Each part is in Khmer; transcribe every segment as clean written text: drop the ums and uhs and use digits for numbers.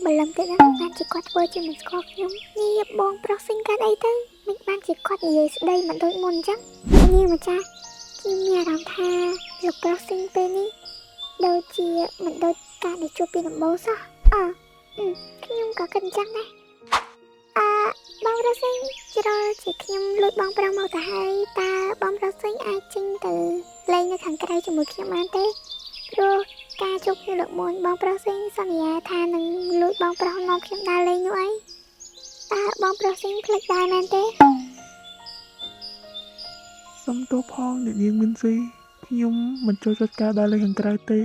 បលឹមទៀតហ្នឹងបានជាគាត់ធ្វើជាមិនស្គាល់ខ្ញុំនេះបងប្រុសស៊ីងកាត់អីទៅមិនបានជាគាត់និយាយស្ដីមិនដូចមុនអញ្ចឹងអ្នកនាងម្ចាស់ខ្ញុំមានអារម្មណ៍ថាលោកប្រុសស៊ីងពេលនេះដូចជាមិនដូចការដែលជួបពីដំបូងសោះអឺខ្ញុំក៏គិតអញ្ចឹងដែរអឺបងប្រុសស៊ីងជ្រុលជាខ្ញុំលួចបងប្រុសមកទៅហើយតើបងប្រុសស៊ីងអាចចេញទៅលេងនៅខាងក្រៅជាមួយខ្ញុំបានទេព្រោះការជួបគ្នាលើកមុនបងប្រុសស៊ីងសន្យាថានឹងលួចបងប្រុសនាំខ្ញុំដើរលេងនោះអីតើបងប្រុសស៊ីងភ្លេចដែរមែនទេ សុំទោសផងអ្នកនាងមីនស៊ីខ្ញុំមិនចូលចិត្តការដើរលេងខាងក្រៅទេ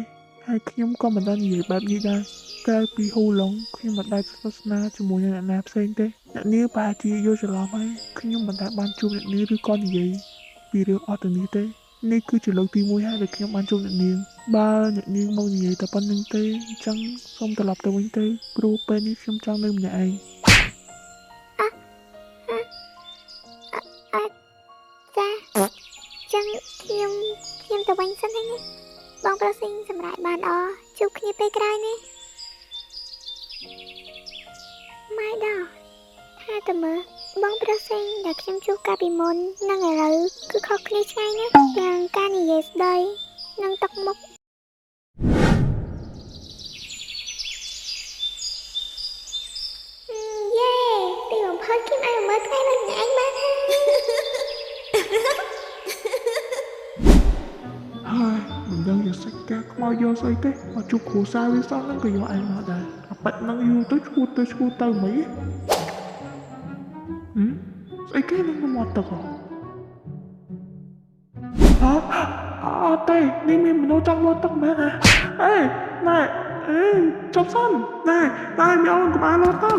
ហើយខ្ញុំក៏មិនដែលនិយាយបែបនេះដែរក្រៅពីហ៊ូឡុងខ្ញុំមិនដែលស្និទ្ធស្នាលជាមួយនឹងអ្នកណាផ្សេងទេអ្នកនាងប្រហែលជាយល់ច្រឡំហើយខ្ញុំមិនដែលបានជួបអ្នកនាងឬក៏និយាយពីរឿងអស់ទាំងនេះទេនេះគឺជាលើកទី1ហើយដែលខ្ញុំបានជួបអ្នកនាងបើអ្នកនាងមកនិយាយតែប៉ុណ្្នឹងទេអញ្ចឹងសូមត្រឡប់ទៅវិញទេព្រោះពេលនេះខ្ញុំចង់នៅម្នាក់ឯង អត់ចាចឹងខ្ញុំទៅវិញសិនហើយនេះបងប្រុសស៊ីងសម្រាប់បានអជួបគ្នាពេលក្រោយនេះម៉ែដល់ថាតើមើលបងប្រុសស៊ីងដែលខ្ញុំជួបកាលពីមុននិងឥឡូវគឺខុសគ្នាឆ្ងាយណាស់ទាំងការនិយាយស្ដីនិងទឹកមុខយេទីបំផុតខ្ញុំអាចមើលថ្ងៃឡើងអ្នកឯងបានហើយ ហើយមិនដឹងជាសាច់ការខ្មោចយកស្អីទេមកជួបគ្រួសារវាសោះហ្នឹងក៏យកឯងមកដែរអាប៉ិតហ្នឹងយូរទៅឈួតទៅឈួតទៅមិនហឹមស្អីគេនឹងមកទឹកហ៎ហ៎អត់ទេនេះមានមនុស្សចង់លោតទឹកមែនហ៎អេណែអេចប់សិនណែណែមានអូនកុំអាលោតទឹក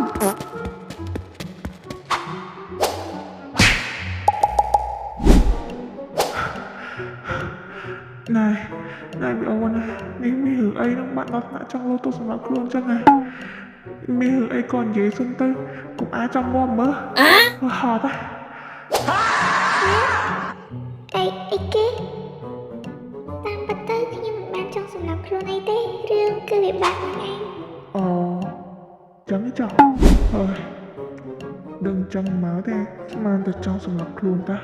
ណែណែមីអូនណានេះមានរឿងអីនឹងបាក់ដល់ថ្នាក់ចង់លោតទឹកសម្រាប់ខ្លួនចឹងណាមានរឿងអីក៏និយាយសិនទៅកុំអាចចង់ងាប់មើលហត់ហ៎ អីអីគេតាមពិតទៅខ្ញុំមិនបានចង់សម្លាប់ខ្លួនអីទេរឿងគឺវាបាក់ហ្នឹងឯង អូចឹងចោះអើយដឹងចឹងមកទេស្មានតែចង់សម្លាប់ខ្លួនតា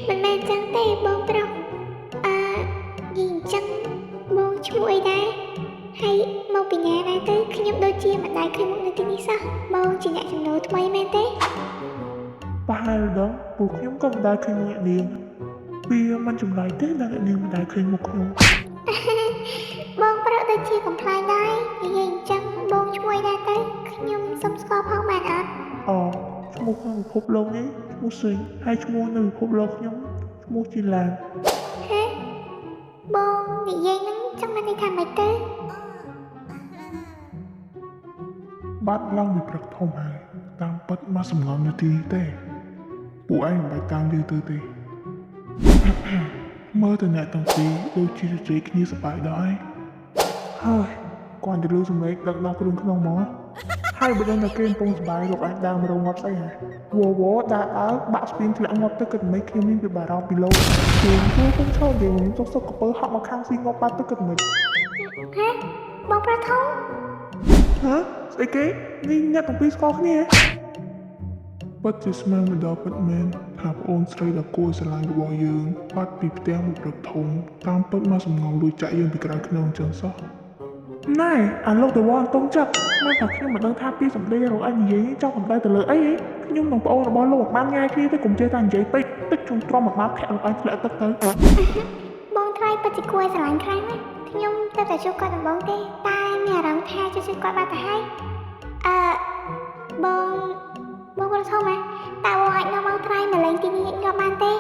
មិនមែនចឹងទេបងប្រុសអឺនិយាយអញ្ចឹងបងឈ្មោះអីដែរហើយមកពីណាដែរទៅខ្ញុំដូចជាមិនដែលឃើញមុខនៅទីនេះសោះបងជាអ្នកចំណូលថ្មីមែនទេ ប្រហែលដងពួកខ្ញុំក៏មិនដែលឃើញអ្នកនាងវាមិនចម្លែកទេដែលអ្នកនាងមិនដែលឃើញមុខខ្ញុំ បងប្រុសដូចជាកំប្លែងដែរនិយាយអញ្ចឹងបងឈ្មោះអីដែរទៅខ្ញុំសុំស្គាល់ផងបានអត់ អូឈ្មោះក្នុងពិភពលោកនេះឈ្មោះស៊ិញហើយឈ្មោះនៅពិភពលោកខ្ញុំឈ្មោះជីឡាន ហេបងនិយាយនឹងចង់បានន័យថាម៉េចទៅ បាត់ឡើងពីព្រឹកធំហើយតាមពិតមកសំងំនៅទីនេះទេពួកឯងមិនបាច់តាមយើងទៅទេ មើលទៅអ្នកទាំងពីរដូចជាជជែកគ្នាសប្បាយដល់ហើយហើយគាត់ទៅលឺសំឡេងដឹកដល់គ្រឿងក្នុងមកហើយបើដឹងតែគេកំពុងសប្បាយលោកឯងដើរមករងងាប់ស្អីហ៎វវដើរដើរបាក់ស្ពានធ្លាក់ងាប់ទៅគិតមិនខ្ញុំមានពីបារម្ភពីលោកគេគូគុំឈរនិយាយខ្ញុំសុកសុកកពើហក់មកខាងស៊ីងាប់បាត់ទៅគិតមិន ហេបងប្រុសធំ ហ៎ស្អីគេនេះអ្នកទាំងពីរស្គាល់គ្នាពិតជាស្មានមិនដល់ពិតមែនថាប្អូនស្រីដ៏គួរស្រឡាញ់របស់យើងបាត់ពីផ្ទះមកព្រឹកធំតាមពិតមកសំងំលួចចាក់យើងពីក្រៅខ្នងចឹងសោះណែអាលោកតវ៉ាអន្ទងចិត្តស្មានថាខ្ញុំមិនដឹងថាពីសម្ដីរបស់អញនិយាយនេះចង់សម្ដៅទៅលើអីហីខ្ញុំនិងប្អូនរបស់លោកមិនបានញ៉ាយគ្នាទេកុំចេះតែនិយាយពេកតិចជុំទ្រាំមកបាបធាក់លោកអញធ្លាក់ទឹកទៅ បងថ្លៃពិតជាគួរឲ្យស្រឡាញ់ខ្លាំងណាស់ខ្ញុំទៅតែជួបគាត់ដំបូងទេតែមានអារម្មណ៍ថាជួយគាត់បាត់ទៅហើយអឺបងបងប្រុសធំហ៎តើបងអាចនាំបងថ្លៃមកលេងទីនេះងាប់បានទេ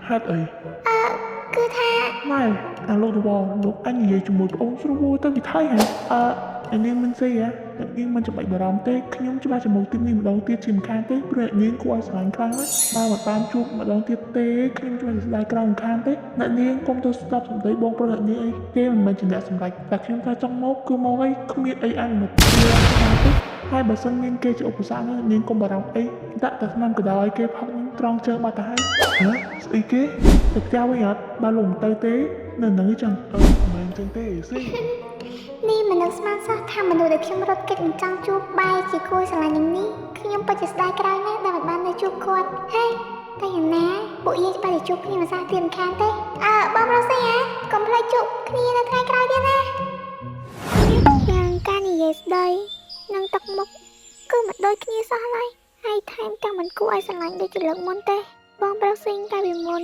ហេតុអី អឺគឺថា ណែអាលោកតវ៉ាលោកអញនិយាយជាមួយប្អូនស្រួលទៅវិថីហ៎អឺអ្នកនាងមិនស្អីហ៎អ្នកនាងមិនចាំបាច់បារម្ភទេខ្ញុំច្បាស់ជាមកទីនេះម្ដងទៀតជាមិនខានទេព្រោះអ្នកនាងគួរឲ្យស្រឡាញ់ខ្លាំងណាស់បើមិនបានជួបម្ដងទៀតទេខ្ញុំច្បាស់ជាស្ដាយក្រោយមិនខានទេអ្នកនាងកុំទៅស្ដាប់សម្ដីបងប្រុសអ្នកនាងអីគេមិនមែនជាអ្នកសម្រេចតែខ្ញុំថាចង់មកគឺមកអីគ្មានអីអនុម័តទេហើយបើសិនមានគេជាឧបសគ្គនោះអ្នកនាងកុំបារម្ភអីដាក់តែស្នាមកណ្ដាលឲ្យគេផឹកនឹងត្រង់ជើងបាត់ទៅហើយហ៎ស្អីគេទៅផ្ទះវិញអត់បើលោកមិនទៅទេនៅនឹងឯងចឹងអឺមិនមែនចឹងទេស៊ី ប នេះមិននឹកស្មានសោះថាមនុស្សដែលខ្ញុំរត់គេចមិនចង់ជួបបែរជាគួរស្រឡាញ់នឹងនេះខ្ញុំពិតជាស្ដាយក្រោយណាស់ដែលមិនបាននៅជួបគាត់ហេតែយ៉ាងណាពួកយើងច្បាស់ជាជួបគ្នាមិនសាទៀតមិនខានទេអើបងប្រុសស៊ីហ៎កុំភ្លេចជួបគ្នានៅថ្ងៃក្រោយទៀតណាយ៉ាងការនិយាយស្ដីនិងទឹកមុខគឺមិនដូចគ្នាសោះឡើយហើយថែមទាំងមិនគួរឲ្យស្រឡាញ់ដូចជាលើកមុនទេបងប្រុសស៊ីងកាលពីមុន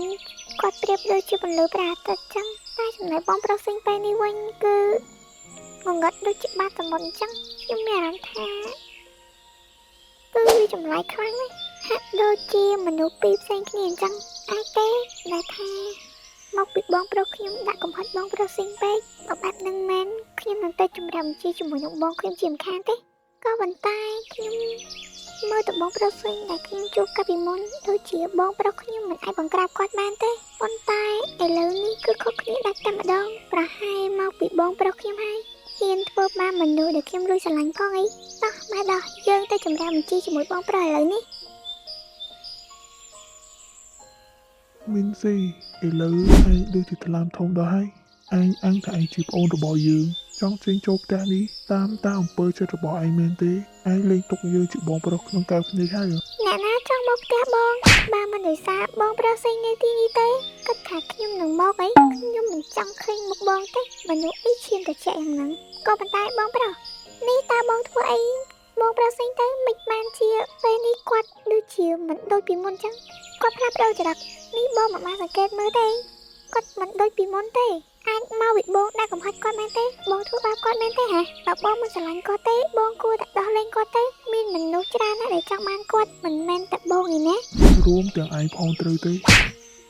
គាត់ប្រៀបដូចជាពន្លឺព្រះអាទិត្យចឹងតែចំណែកបងប្រុសស៊ីងពេលនេះវិញគឺ ងងឹតដូចជាបាតសមុទ្រអញ្ចឹងខ្ញុំមានអារម្មណ៍ថាគឺវាចម្លែកខ្លាំងណាស់ហាក់ដូចជាមនុស្សពីរផ្សេងគ្នាអញ្ចឹងអាចទេដែលថាមកពីបងប្រុសខ្ញុំដាក់កំហិតបងប្រុសស៊ីងពេកបើបែបហ្នឹងមែនខ្ញុំនឹងទៅជំរាបបញ្ជាជាមួយនឹងបងខ្ញុំជាមិនខានទេក៏ប៉ុន្តែខ្ញុំមើលទៅបងប្រុសស៊ីងដែលខ្ញុំជួបកាលពីមុនដូចជាបងប្រុសខ្ញុំមិនអាចបង្ក្រាបគាត់បានទេប៉ុន្តែឥឡូវនេះគឺខុសគ្នាដាច់តែម្ដងប្រហែលមកពីបងប្រុសខ្ញុំហើយ ហ៊ានធ្វើបាបមនុស្សដែលខ្ញុំលួចស្រឡាញ់ផងអីតោះម៉ែដោះយើងទៅចម្រើនបញ្ជីជាមួយបងប្រុសឥឡូវនេះ មីនស៊ីឥឡូវឯងដូចជាថ្លើមធំដល់ហើយឯងអាំងថាឯងជាប្អូនរបស់យើងចង់ចេញចូលផ្ទះនេះតាមតាអំពើចិត្តរបស់ឯងមែនទេឯងលេងទុកយើងជាបងប្រុសក្នុងកែវភ្នែកហើយហ៎ អ្នកណាចង់មកផ្ទះបងបើមិនដោយសារបងប្រុសសេងនៅទីនេះទេគិតថាខ្ញុំនឹងមកអីខ្ញុំមិនចង់ឃើញមុខបងទេមនុស្សអីឈាមត្រជាក់យ៉ាងហ្នឹងក៏ប៉ុន្តែបងប្រុសនេះតើបងធ្វើអីបងប្រុសសេងទៅមិនបានជាពេលនេះគាត់ដូចជាមិនដូចពីមុនចឹងគាត់ផ្លាស់ប្ដូរចរិតនេះបងមិនបានសង្កេតមើលទេគាត់មិនដូចពីមុនទេអាចមកវិបងដាក់កំហិតគាត់មែនទេបងធ្វើបាបគាត់មែនទេហ៎បើបងមិនស្រឡាញ់គាត់ទេបងគួរតែដោះលែងគាត់ទៅមានមនុស្សច្រើនណាស់ដែលចង់បានគាត់មិនមែនតែបងឯណា រួមទាំងឯងផងត្រូវទេ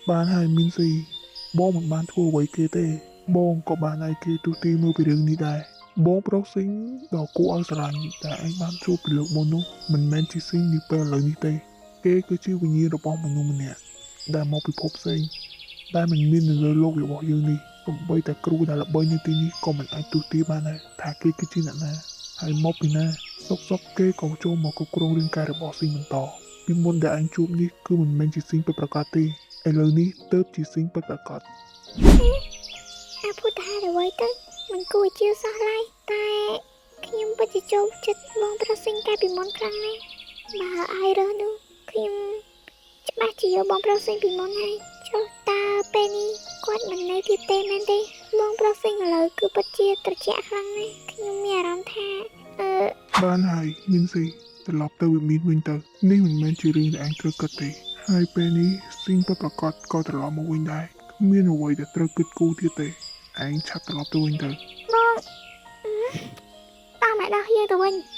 បានហើយមីនស៊ីបងមិនបានធ្វើអ្វីគេទេបងក៏បានឲ្យគេទូទីមើលពីរឿងនេះដែរបងប្រុសស៊ីងដ៏គួរឲ្យស្រឡាញ់ដែលឯងបានជួបពីលើកមុននោះមិនមែនជាស៊ីងនេះពេលឥឡូវនេះទេគេគឺជាវិញ្ញាណរបស់មនុស្សម្នាក់ដែលមកពីភពផ្សេងដែលមិនមាននៅលើលោករបស់យើងនេះសូម្បីតែគ្រូដែលល្បីនៅទីនេះក៏មិនអាចទូទាបានដែរថាគេគឺជាអ្នកណាហើយមកពីណាសុកសុកគេក៏ចូលមកគ្រប់គ្រងរាងកាយរបស់ស៊ីងបន្ត ពីមុនដែលឯងជួបនេះគឺមិនមែនជាស៊ីងពិតប្រាកដទេឥឡូវនេះទើបជាស៊ីងពិតប្រាកដ អាភូតហារអ្វីទៅមិនគួរជឿសោះឡើយតែខ្ញុំពិតជាចូលចិត្តបងប្រុសស៊ីងកាលពីមុនខ្លាំងណាស់បើឲ្យរើសនោះខ្ញុំច្បាស់ជាយកបងប្រុសស៊ីងពីមុនហើយចុះតើពេលនេះគាត់មិននៅទៀតទេមែនទេបងប្រុសស៊ីងឥឡូវគឺពិតជាត្រជាក់ខ្លាំងណាស់ខ្ញុំមានអារម្មណ៍ថាអឺ បានហើយមីនស៊ីត្រឡប់ទៅវិមានវិញទៅនេះមិនមែនជារឿងដែលឯងត្រូវគិតទេហើយពេលនេះស៊ីងពិតប្រាកដក៏ត្រឡប់មកវិញដែរគ្មានអ្វីដែលត្រូវគិតគូរទៀតទេឯងឆាប់ត្រឡប់ទៅវិញទៅ បងអឺតោះម៉ែដោះយើងទៅវិញ។